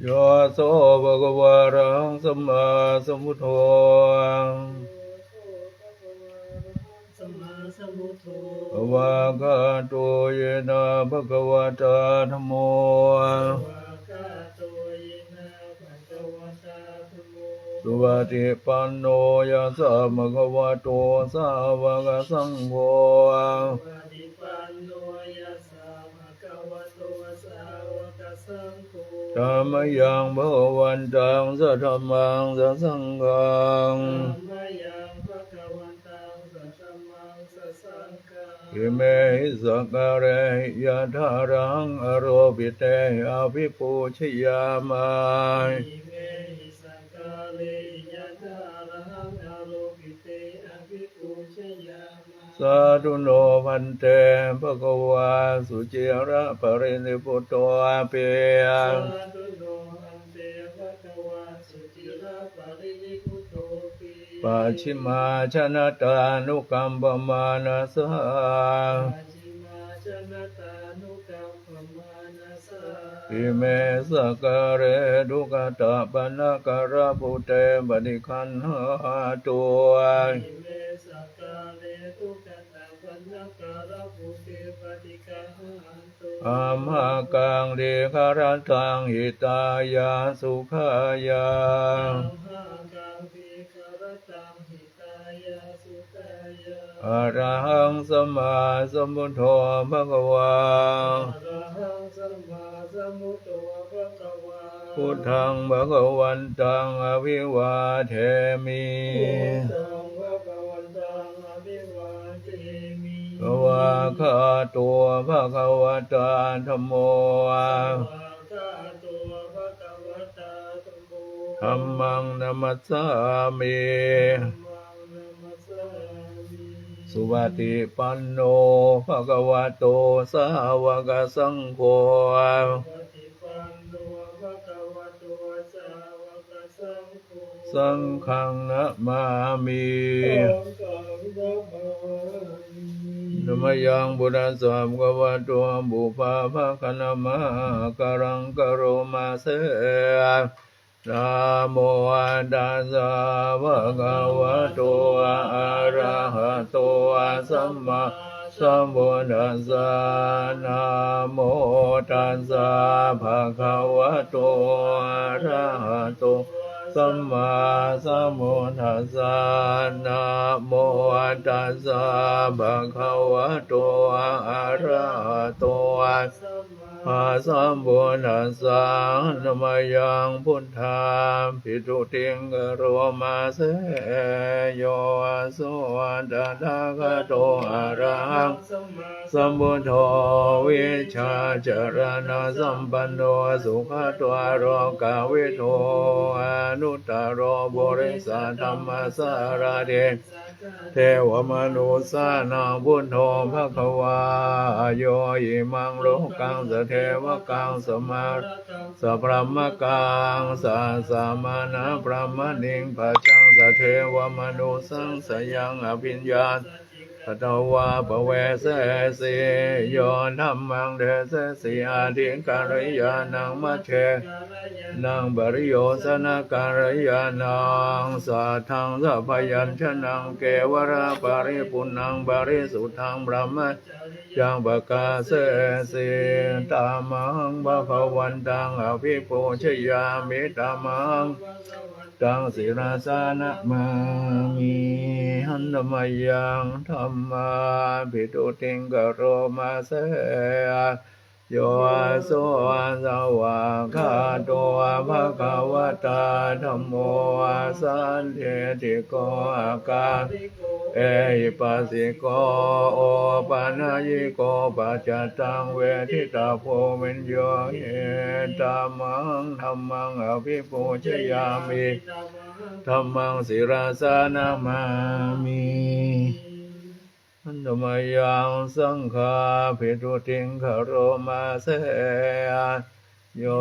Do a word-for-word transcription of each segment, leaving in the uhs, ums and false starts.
Yo so bhagavā arahaṃ sammāsambuddho. Sammāsambuddho. Svākkhāto yena bhagavatā dhammo. Svākkhāto yena bhagavatā dhammo. Supaṭipanno yassa bhagavato sāvakasaṅgho. Supaṭipanno yassa bhagavato sāvakasaṅgho. Tammayaṃ bhagavantaṃ sadhammaṃ sasaṅghaṃ. Tammayaṃ bhagavantaṃ sadhammaṃ sasaṅghaṃ. Imehi sakkārehi yathārahaṃ āropitehi abhipūjayāma. Imehi sakkārehi yathārahaṃ āropitehi abhipūjayāma. Sādhu no bhante bhagavā suciraparinibbutopi. Sādhu no bhante bhagavā suciraparinibbutopi. Pacchimājanatānukampamānasā. Pacchimājanatānukampamānasā. Ime sakkāre duggatapaṇṇākārabhūte paṭiggaṇhātu. Ime sakkāre duggatapaṇṇākārabhūte paṭiggaṇhātu. Amhākaṃ dīgharattaṃ hitāya sukhāya. Amhākaṃ dīgharattaṃ hitāya sukhāya. Arahaṃ sammāsambuddho bhagavā. Arahaṃ sammāsambuddho bhagavā. Buddhaṃ bhagavantaṃ abhivādemi. Buddhaṃ bhagavantaṃ abhivādemi. Svākkhāto bhagavatā dhammo. Svākkhāto bhagavatā dhammo. Dhammaṃ namassāmi. Dhammaṃ namassāmi. Supaṭipanno bhagavato sāvakasaṅgho. Supaṭipanno bhagavato sāvakasaṅgho. Saṅghaṃ namāmi. Saṅghaṃ namāmi. Handa mayaṃ buddhassa bhagavato pubbabhāganamakāraṃ karoma se. Namo tassa bhagavato arahato sammāsambuddhassa. Namo tassa bhagavato arahato sammāsambuddhassa. Namo tassa bhagavato arahato sammāsambuddhassa. Handa mayaṃ buddhābhistutiṃ karoma se. Yo so tathāgato arahaṃ sammāsambuddho vijjācaraṇasampanno sugato lokavidū anuttaro purisadammasārathi satthā devamanussānaṃ buddho bhagavā. Yo imaṃ lokaṃ sadevakaṃ samārakaṃ sabrahmakaṃ sassamaṇabrāhmaṇiṃ pajaṃ sadevamanussasāyaṃ abhiññāsaci katvā paveseyyāmi. Yo dhammaṃ desesi atthi kalyāṇaṃ majjhe kalyāṇaṃ pariyosāna kalyāṇaṃ sātthaṃ sabyañjanaṃ kevalaparipuṇṇaṃ parisuddhaṃ brahma yaṃ pakāsesi. Tamahaṃ bhagavantaṃ abhipūjayāmi. Tamahaṃ bhagavantaṃ sirasā namāmi. Handa mayaṃ dhammābhistutiṃ karoma se. Yo so svākkhāto bhagavatā dhammo sandiṭṭhiko akāliko ehipassiko opanayiko paccattaṃ veditabbo viññūhīti. Tamahaṃ dhammaṃ abhipūjayāmi. Dhammaṃ sirasā namāmi. Handa mayaṃ saṅghābhistutiṃ karoma se. Yo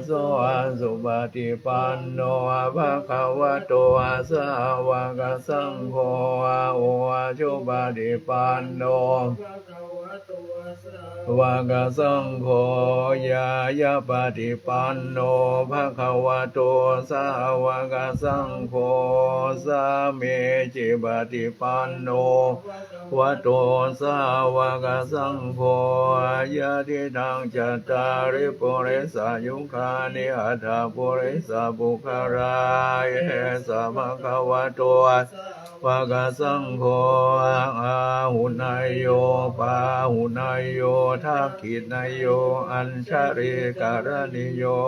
so supaṭipanno bhagavato sāvakasaṅgho ujū supaṭipanno bhagavato sāvakasaṅgho, ñāyapaṭipanno bhagavato sāvakasaṅgho, sāmīcipaṭipanno bhagavato sāvakasaṅgho, yadidaṃ cattāri purisayugāni aṭṭha purisapuggalā, esa bhagavato sāvakasaṅgho, āhuneyyo pāhuneyyo dakkhiṇeyyo añjalikaraṇīyo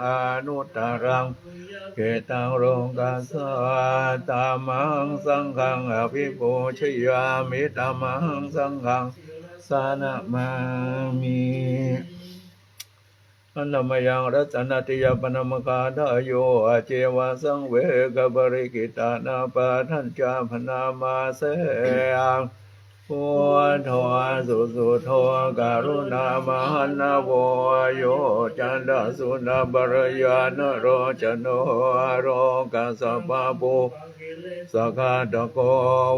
anuttaraṃ puññakkhettaṃ lokassāti. Tamahaṃ saṅghaṃ abhipūjayāmi, tamahaṃ saṅghaṃ sirasā namāmi. อันนมยังรัตนตยปนมกาทาโย อาเจวะสังเวกปริกิตานาปาทัญจาพนามาเส พุทโธสุสุโธกรุณามหันนโว โยจันทสุนปรยานโรจโน โรกัสสะปะปู สะกาตโก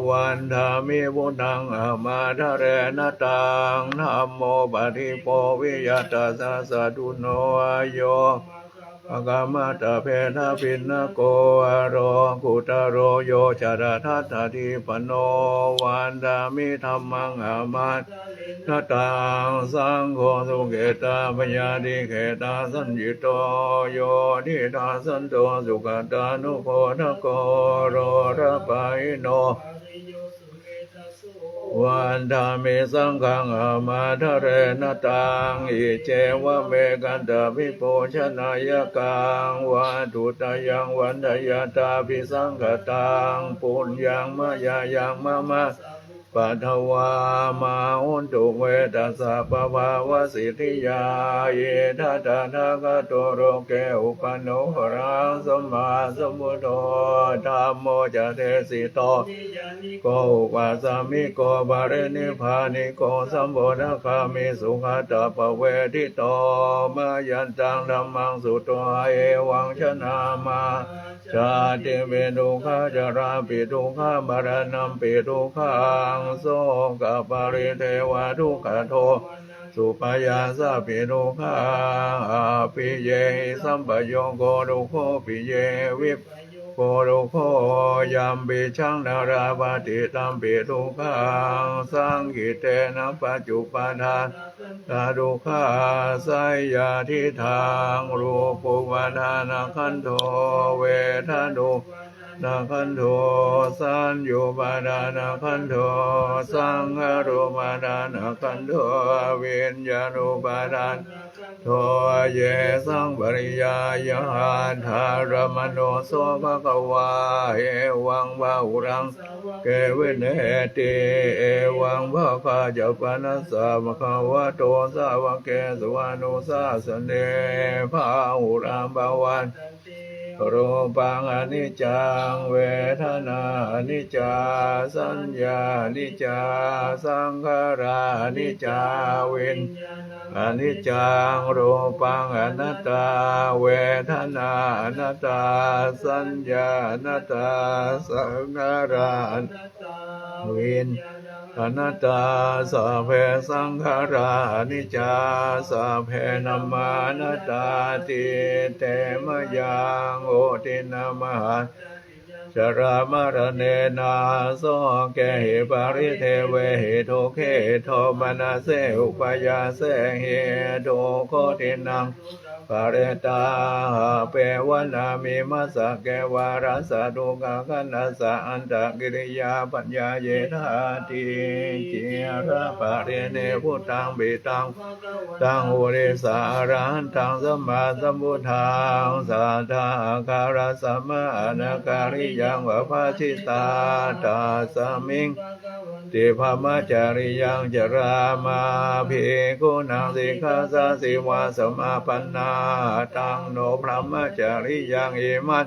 วันดามิบุตังอมาทะเรนะตัง ธัมโมปะทิโพวิยะตัสสะสะทุโน โย ปะกะมะตะเภทะภินนโก โลกุตโร โยจะตะทัตถะทิปโน วันดามิธัมมังอมาทะเรนะตัง สังโฆสุเขตาพยาธิเขตาสัญญิโต โยทิทัสสันโต สุขตานุโพทโก โรรปาหิโน วันดามิสังฆังอมาทะเรนะตัง อิเจวะเมกันตะวิปูชนายะกัง วัตถุตยังวันทยาตาภิสังขตัง ปุญญังมะยายังมะมะ ปัทวา มาหุนตุเวตัสสะปะภาวะสิทธิยา อิทัตถะทะคะโตโลเกอุปะโน อะระหังสัมมาสัมพุทโธ ธัมโมจะเทสิโต โก อุปัสสามิโก ปะรินิพพานิโก สัมโพธิคามิ สุขะตะปะเวทิโต มะยันตังธัมมังสุตวา เอวังชนะมา ชาติปิ ทุกขะ ชะราปิ ทุกขะ มะระณัมปิ ทุกขัง โสกะปะริเทวะทุกขะ โทมนัสสุปะยาสะปิ ทุกขัง อัปปิเยหิ สัมปะโยโค ทุกโข ปิเยหิ วิปะโยโค ทุกโข ยัมปิจัง นะระปะติ ตัมปิ ทุกขัง สังขิตเตนะ ปัจจุปปาทานะ ขันธะ ทุกขา สัยยะทิฏฐัง รูปูปาทานะขันโธ เวทะนูปาทานะขันโธ สัญญูปาทานะขันโธ สังขารูปาทานะขันโธ วิญญาณูปาทานะขันโธ เยสังปะริญญา ยะถา รมโน โส ภะคะวา เอวัง บาหุลัง สาวะเก วิเนติ เอวัง ภะคะ จะปะนะสะ ภะคะวะโต สาวะเก สุ อนุสาสะเน บาหุลัง ภะวัน รูปัง อนิจจัง เวทนา อนิจจา สัญญา อนิจจา สังขาร อนิจจา วิญญาณ อนิจจัง รูปัง อนัตตา เวทนา อนัตตา สัญญา อนัตตา สังขาร อนัตตา วิญญาณ อนัตตา สัพเพ สังขาร อนิจจา สัพเพ ธัมมา อนัตตา ทิฏฐิ มะยัง โอทินนา มหา ชรามรเณนะ โสเกหิ ปริเทวะหิ ทุกขิ โทมนัสเส อุปายาเสหิ ทุกโขตินัง ปะเรตา หะเปวะ นามิมัสสะ เกวะรัสสะ ทุกขะ ขันธัสสะ อัตตะกิริยา ปัจญาเยธา ทิฏฐิ จิระปะรินิพพุตัง ปิตัง ตัง ปุริสะ อะระหันตัง สัมมาสัมพุทธัง สัตถะ อาคารัสสะ มหานาคาริยัง ปะภาสิตา ตัสสะมิง ติ บรมจริยัง จารามะ ภิกขุนัง สิกขาสะ สิวาสะ สมาปันนา ตัง โน บรมจริยัง อิมัส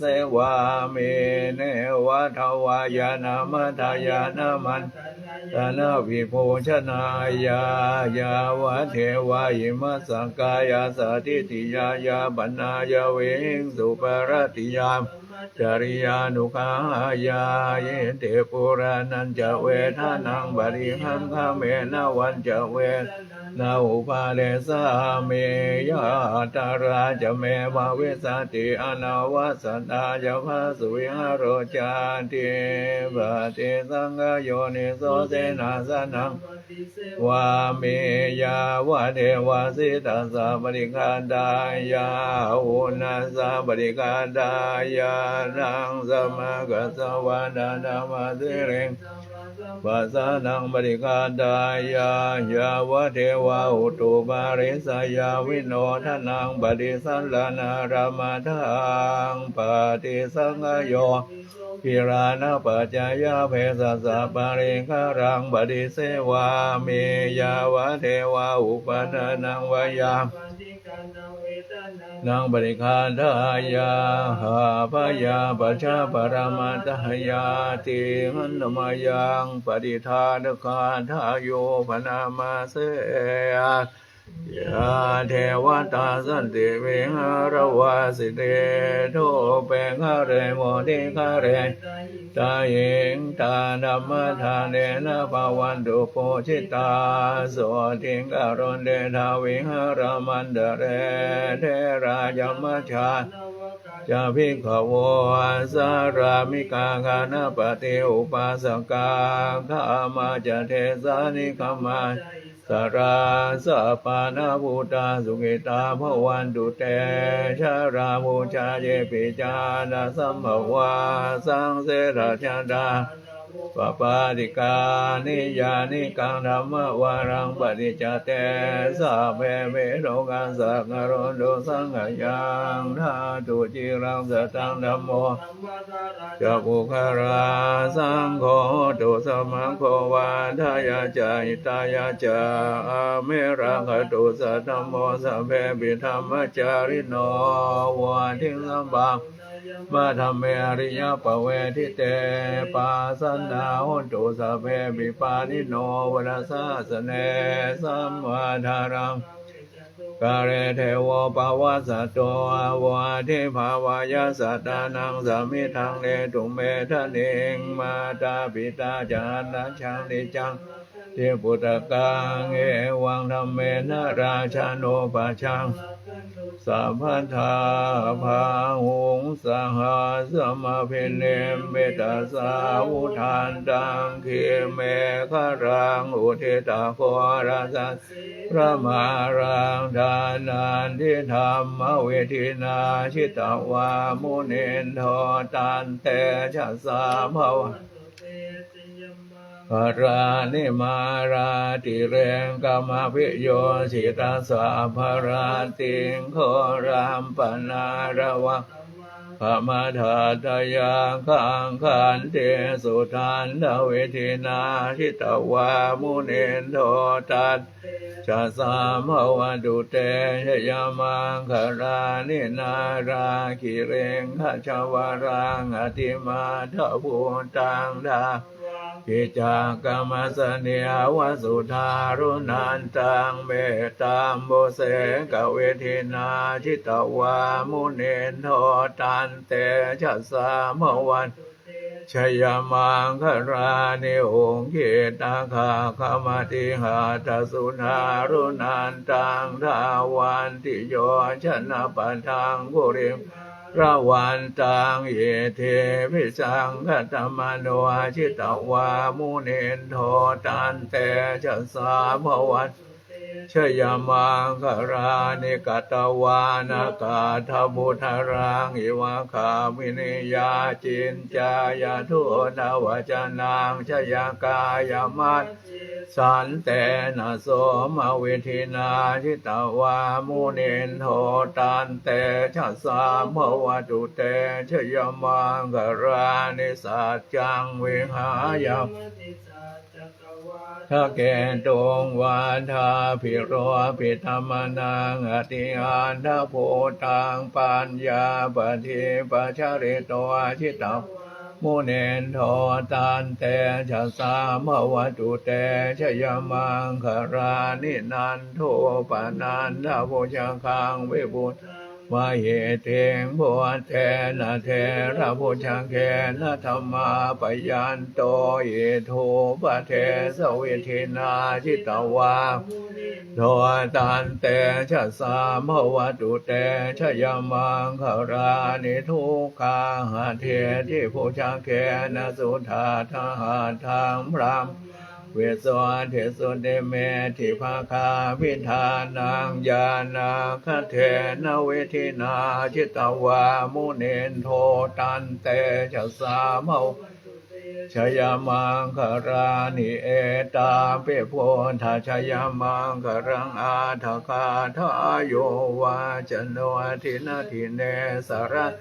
paṭisevāmi, neva davāya na madāya na maṇḍanāya na vibhūsanāya, yāvadeva imassa kāyassa ṭhitiyā yāpanāya vihiṃsuparatiyā brahmacariyānuggahāya, iti purāṇañca vedanaṃ paṭihaṅkhāmi navañca vedanaṃ na uppādessāmi, yātrā ca me bhavissati anavajjatā ca phāsuvihāro cāti. Paṭisaṅkhā yoniso senāsanaṃ paṭisevāmi, yāvadeva sītassa paṭighātāya āhunassa paṭighātāya ḍaṃsamakasavātātapasiriṃ pasānaṃ paṭighātāya, yāvadeva utuparissayavinodanaṃ paṭisallānārāmatthaṃ. Paṭisaṅkhā yoniso gilānapaccayabhesajjaparikkhāraṃ paṭisevāmi, yāvadeva uppannānaṃ veyyābādhikānaṃ naṃ paṭighātāya ābhayapaja paramatāyāti. Handa mayaṃ pattidānagāthāyo bhaṇāma se. Yā devatā santi vihāravāsinī thūpe ghare bodhighare tahiṃ tā dhammadānena bhavantu pūjitā sotthiṃ karontedha vihāramaṇḍale. Therā ca majjhā ca bhikkhavo sārāmikā ganapati upāsakā gāmā ca desā nigamā ca issarā sappāṇabhūtā sukhitā bhavantu te. Jalābujā yepi ca aṇḍasambhavā saṃsedajātā anupapātikā niyyānikaṃ dhammavaraṃ paṭicca te sabbepi lokassa karontu saṅkhayaṃ. Ṭhātu ciraṃ sataṃ dhammo ca puggalā saṅgho hotu samaggo vatthāya ca hitāya ca. Amhe rakkhatu saddhammo sabbepi dhammacārino vuḍḍhiṃ sampāpuṇeyyāma dhamme ariyappavedite. Pasannā hontu sabbepi pāṇino buddhasāsane. Sammā dhāraṃ kāle devo pavassatu vuḍḍhibhāvāya sattānaṃ samiddhaṃ netu medaniṃ. Mātā pitā ca atrajaṃ niccaṃ puttakaṃ evaṃ dhammena rājāno pajaṃ sabbadā. Bāhuṃ sahassamabhinimmitasāvudhantaṃ grīmekhalaṃ uditaghorasasenamāraṃ dānādidhammavidhinā jitavā munindo tantejasā bhavantu te jayamaṅgalāni. Mārātirekamabhiyujjhitasabbarattiṃ ghorampanāḷavakamakkhamathaddhayakkhaṃ khantīsudantavidhinā jitavā munindo tantejasā bhavantu te jayamaṅgalāni. Nāḷāgiriṃ gajavaraṃ atimattabhūtaṃ dāvaggicakkamasanīva sudāruṇantaṃ mettambusekavidhinā jitavā munindo tantejasā bhavantu te jayamaṅgalāni. Ukkhittakhaggamatihatthasudāruṇantaṃ dhāvantiyojanapathaṅgulimālaṃ Gaganatalavantaṃ iddhībhisaṅkhatamano jitavā munindo taṃ tejasā bhavatu te jayamaṅgalāni. Katvāna kaṭṭhamudaraṃ iva gabbhinīyā ciñcāya duṭṭhavacanaṃ janakāyamajjhe santena somavidhinā jitavā munindo taṃ tejasā bhavatu te jayamaṅgalāni. Saccaṃ vihāya matisaccakavādaketuṃ vādābhiropitamanaṃ atiandhabhūtaṃ paññāpadīpajalito jitavā munindo taṃ tejasā bhavatu te jayamaṅgalāni. Nandopanandabhujagaṃ vibudhaṃ mahiddhiṃ puttena therabhujagena damāpayanto iddhūpadesavidhinā jitavā munindo taṃ tejasā bhavatu te jayamaṅgalāni. Duggāhadiṭṭhibhujagena sudaṭṭhahatthaṃ brahmaṃ visuddhijutimiddhibakābhidhānaṃ ñāṇāgadena vidhinā jitavā munindo taṃ tejasā bhavatu te jayamaṅgalāni. Etāpi buddhajayamaṅgalaṃ aṭṭhagāthā yo vācano dinadine sarate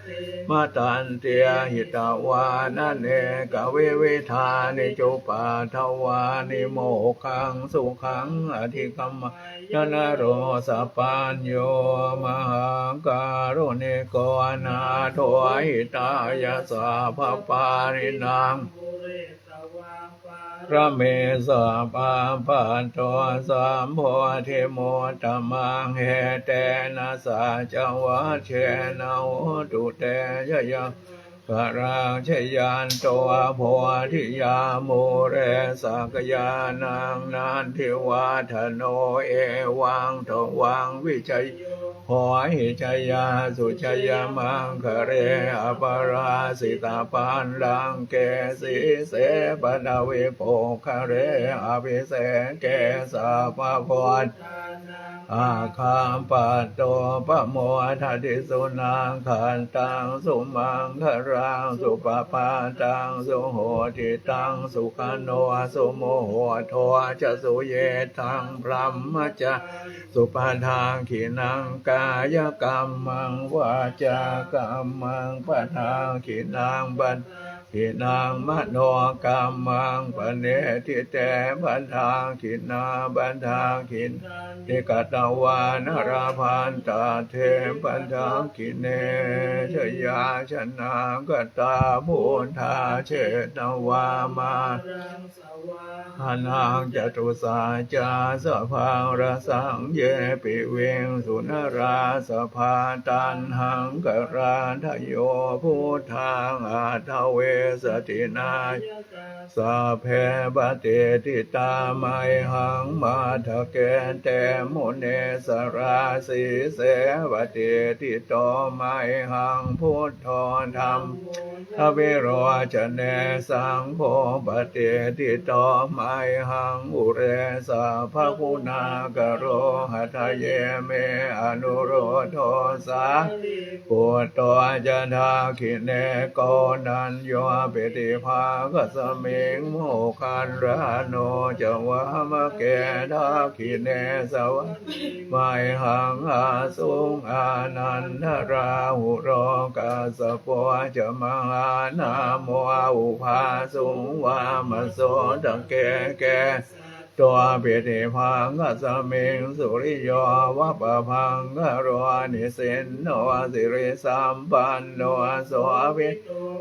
matandī hitvānanekavividhāni cupaddavāni mokkhaṃ sukhaṃ adhigameyya naro sapañño. Mahākāruṇiko nātho hitāya sabbapāṇinaṃ pūretvā pāramī sabbā patto sambodhimuttamaṃ etena saccavajjena hotu te jayamaṅgalaṃ. Jayanto bodhiyā mūle sakyānaṃ nandivaḍḍhano evaṃ tvaṃ vijayo hohi jayassu jayamaṅgale aparājitapallaṅke sīse paṭhavipokkhare abhiseke sabbabuddhānaṃ aggappatto pamodati. Sunakkhattaṃ sumaṅgalaṃ supabhātaṃ suhuṭṭhitaṃ sukhaṇo sumuhutto ca suyiṭṭhaṃ brahmacārisu padakkhiṇaṃ kāyakammaṃ vācākammaṃ padakkhiṇaṃ padakkhiṇaṃ manokammaṃ paṇidhī te padakkhiṇā padakkhiṇāni katvāna labhantatthe padakkhiṇe. Jayāsanāgatā buddhā jetvā māraṃ savāhanaṃ catusaccāsabhaṃ rasaṃ ye piviṃsu narāsabhā. Taṇhaṅkarādayo buddhā aṭṭhavīsati nāyakā sabbe patiṭṭhitā mayhaṃ matthake te munissarā. Sīse patiṭṭhito mayhaṃ buddho dhammo dvilocane saṅgho patiṭṭhito mayhaṃ ure sabbaguṇākaro. Hadaye me anuruddho sāriputto ca dakkhiṇe koṇḍañño piṭṭhibhāgasmiṃ moggallāno ca vāmake. Dakkhiṇe savane mayhaṃ āsuṃ ānandarāhulo kassapo ca mahānāmo ubhāsuṃ vāmasotake. Kesato piṭṭhibhāgasmiṃ suriyo va pabhaṅkaro nisinno sirisampanno sobhi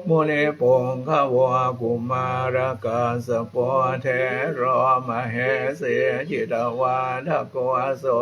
munipuṅgavo. Kumārakassapo thero mahesī cittavādako so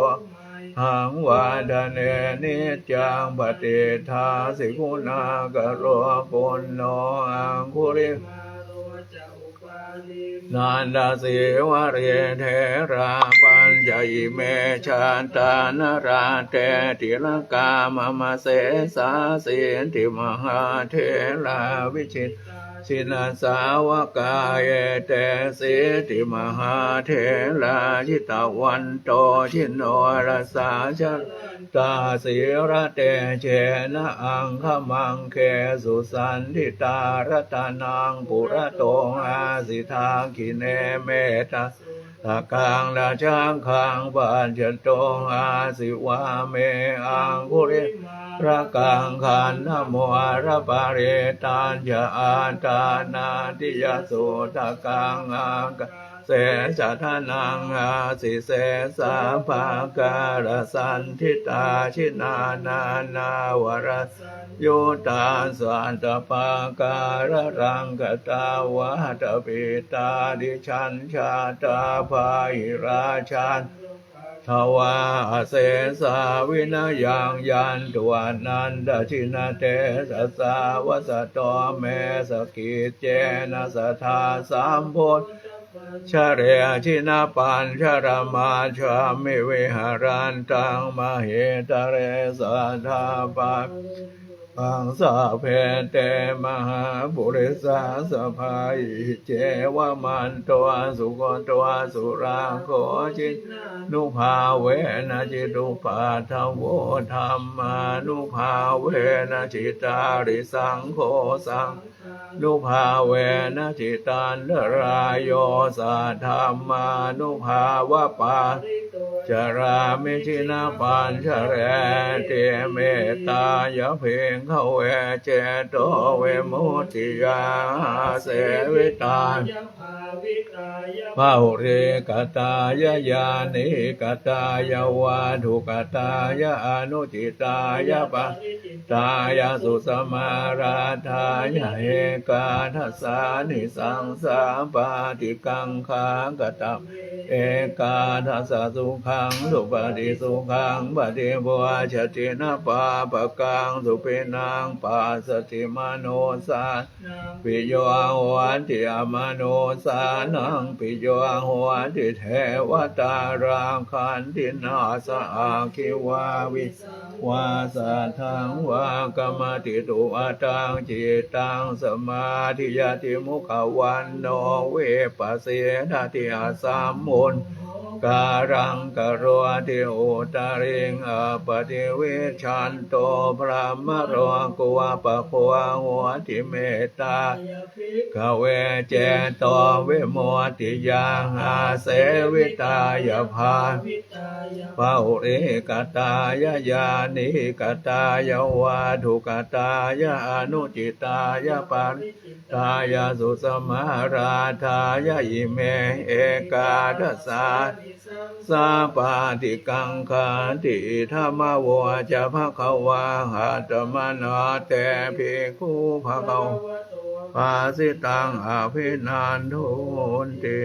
mayhaṃ vadane niccaṃ patiṭṭhāsi guṇākaro. Puṇṇo aṅgulimālo ca upālī nandasīvalī therā pañca ca ime jātā nalāṭe tilakā mama, sesāsīti mahātherā vijitā jinasāvakā, etesīti mahātherā jitavanto jinorasā, jalantā sīlatejena aṅgamaṅgesu saṇṭhitā. Ratanaṃ purato āsi dakkhiṇe mettasuttakaṃ, dhajaggaṃ pacchato āsi vāme aṅgulimālakaṃ. Khandhamoraparittañca āṭānāṭiyasuttakaṃ, ākāse chadanaṃ āsi sesā pākārasaṇṭhitā. Jinā nānāvarasaṃyuttā sattappākāralaṅkatā, vātapittādisañjātā bāhirajjhattupaddavā, asesā vinayaṃ yantu anantajinatejasā. Vasato me sakiccena sadā sambuddhapañjare, jinapañjaramajjhamhi viharantaṃ mahītale, sadā pākārantaṃ sabbe te mahāpurisāsabhā. Iccevamanto sugutto surakkho, jinānubhāvena jitupaddavo, dhammānubhāvena jitārisaṅgho, saṅghā nubhāvena jitantarāyo, saddhammānubhāvapālito carāmi jinapañjareti. Mettāya bhikkhave cetovimuttiyā āsevitāya bhāvitāya bahulīkatāya yānīkatāya vatthukatāya anucitāya pari tāya susamārādhāya ekādasānisaṃsā pāṭikaṅkhā katame ekādasa. Sukhaṃ supati sukhaṃ paṭibujjhati na pāpakaṃ supinaṃ passati manussā naṃ piyo hoti amanussānaṃ piyo hoti devatā rakkhanti nāssa aggi vā visaṃ vā satthaṃ vā kamati tuvaṭaṃ cittaṃ samādhiyati mukhavaṇṇo vippasīdati asambuddho kālaṃ karoti uttariṃ appaṭivijjhanto brahmalokūpago hoti. Mettāya bhikkhave cetovimuttiyā āsevitāya bhāvitāya bahulīkatāya yānīkatāya vatthukatāya anucitāya pari tāya susamārādhāya ime ekādasānisaṃsā pāṭikaṅkhāti. Idamavoca bhagavā. Attamanā te bhikkhū bhagavato bhāsitaṃ abhinandunti.